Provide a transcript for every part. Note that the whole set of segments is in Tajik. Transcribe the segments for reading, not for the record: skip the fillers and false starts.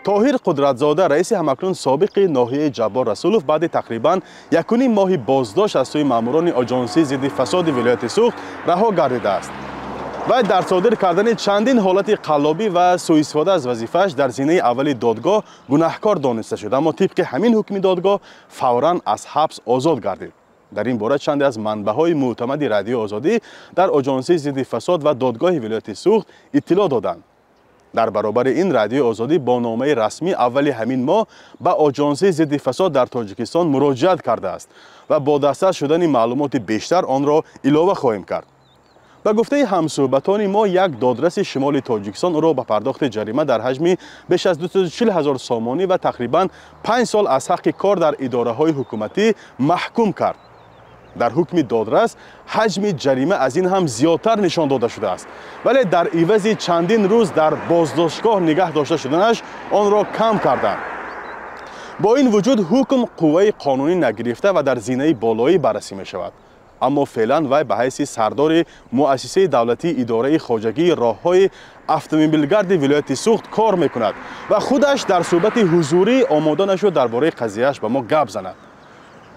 Тоҳир Қудратзода, раиси ҳамакнун собиқи ноҳияи Ҷаббор Расулов, баъди тақрибан 1,5 моҳи боздошт аз сӯи маъмурони Оҷонсии зидди фасоди вилояти Суғд раҳо гардидааст. Вай дар содир кардани чандин ҳолати қаллобӣ ва сӯистифода аз вазифааш дар зинаи аввали додгоҳ гунаҳкор дониста шуд, аммо тибқи ҳамин ҳукми додгоҳ фавран аз ҳабс озод гардид. Дар ин бора чанде аз манбаъҳои мӯътамади Радиои Озодӣ дар Оҷонсии зидди фасод ва додгоҳи вилояти Суғд иттилоъ доданд. Дар баробари ин Радиои Озодӣ бо номаи расмӣ аввали ҳамин моҳ ба Оҷонсии зидди фасод дар Тоҷикистон муроҷиат кардааст ва бо дастрас шудани маълумоти бештар онро илова хоҳем кард. Ба гуфтаи ҳамсӯҳбатони мо, як додраси шимоли Тоҷикистон ӯро ба пардохти ҷарима дар ҳаҷми беш аз 240 ҳазор сомонӣ ва тақрибан 5 сол аз ҳаққи кор дар идораҳои ҳукуматӣ маҳкум кард. Дар ҳукми додрас ҳаҷми ҷарима аз ин ҳам зиёдтар нишон дода шудааст, вале дар ивази чандин рӯз дар боздоштгоҳ нигаҳ дошта шуданаш онро кам карданд. Бо ин вуҷуд ҳукм қувваи қонунӣ нагирифта ва дар зинаи болоӣ баррасӣ мешавад. Аммо феълан вай ба ҳайси сардори муассисаи давлатии идораи хоҷагии роҳҳои автомобилгарди вилояти Суғд кор мекунад ва худаш дар суҳбати ҳузурӣ омода нашуд дар бораи қазияаш ба мо гап занад.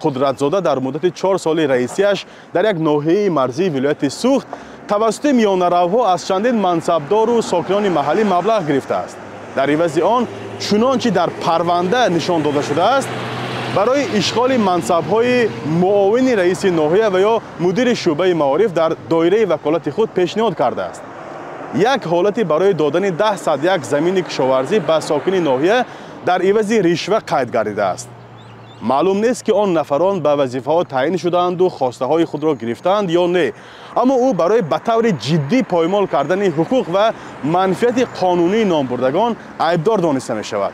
Қудратзода дар муддати 4 соли раисияш дар як ноҳияи марзии вилояти Суғд тавассути миёнаравҳо аз чандин мансабдору сокинони маҳаллӣ маблағ гирифтааст. Дар ивази он, чунончи дар парванда нишон дода шудааст, барои ишғоли мансабҳои муовини раиси ноҳия ва ё мудири шӯъбаи маориф дар доираи ваколати худ пешниҳод кардааст. Як ҳолати барои додани 10 як замини кишоварзӣ ба сокини ноҳия дар ивази ришва қайд гардидааст. Маълум нест, ки он нафарон ба вазифаҳо таъин шудаанду хостаҳои худро гирифтаанд ё не, аммо ӯ барои ба таври ҷиддӣ поймол кардани ҳуқуқ ва манфиати қонунии номбурдагон айбдор дониста мешавад.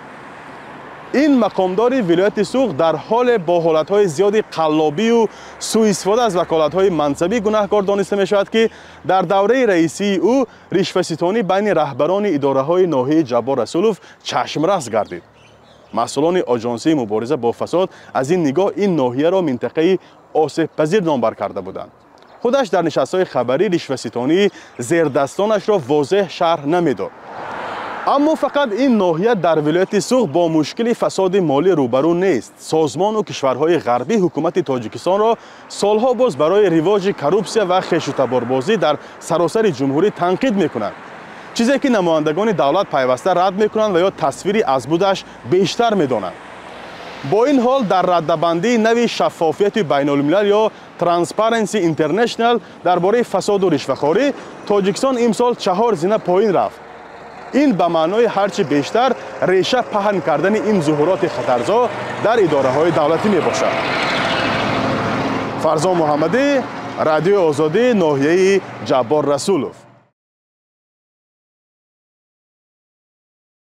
Ин мақомдори вилояти Суғд дар ҳоле бо ҳолатҳои зиёди қаллобию сӯистифода аз ваколатҳои мансабӣ гунаҳкор дониста мешавад, ки дар давраи раисии ӯ ришваситонӣ байни раҳбарони идораҳои ноҳияи Ҷаббор Расулов чашмрас гардид. Масъулони Оҷонсии мубориза бо фасод аз ин нигоҳ ин ноҳияро минтақаи осебпазир номбар карда буданд. Худаш дар нишастҳои хабарӣ ришваситонии зердастонашро возеҳ шарҳ намедод. Аммо фақат ин ноҳия дар вилояти Суғд бо мушкили фасоди молӣ рӯбарӯ нест. Созмону кишварҳои ғарбӣ ҳукумати Тоҷикистонро солҳо боз барои ривоҷи коррупсия ва хешутаборбозӣ дар саросари ҷумҳурӣ танқид мекунанд, чизе ки намояндагони давлат пайваста рад мекунанд ва ё тасвири аз будаш бештар медонанд. Бо ин ҳол, дар раддабандии нави Шаффофияти байнулмилал ё Transparency International дар бораи фасоду ришвахорӣ Тоҷикистон имсол чаҳор зина поин рафт. Ин ба маънои ҳарчи бештар реша паҳн кардани ин зуҳуроти хатарзо дар идораҳои давлатӣ мебошад. Фарзон Муҳаммадӣ, Радиои Озодӣ, ноҳияи Ҷаббор Расулов.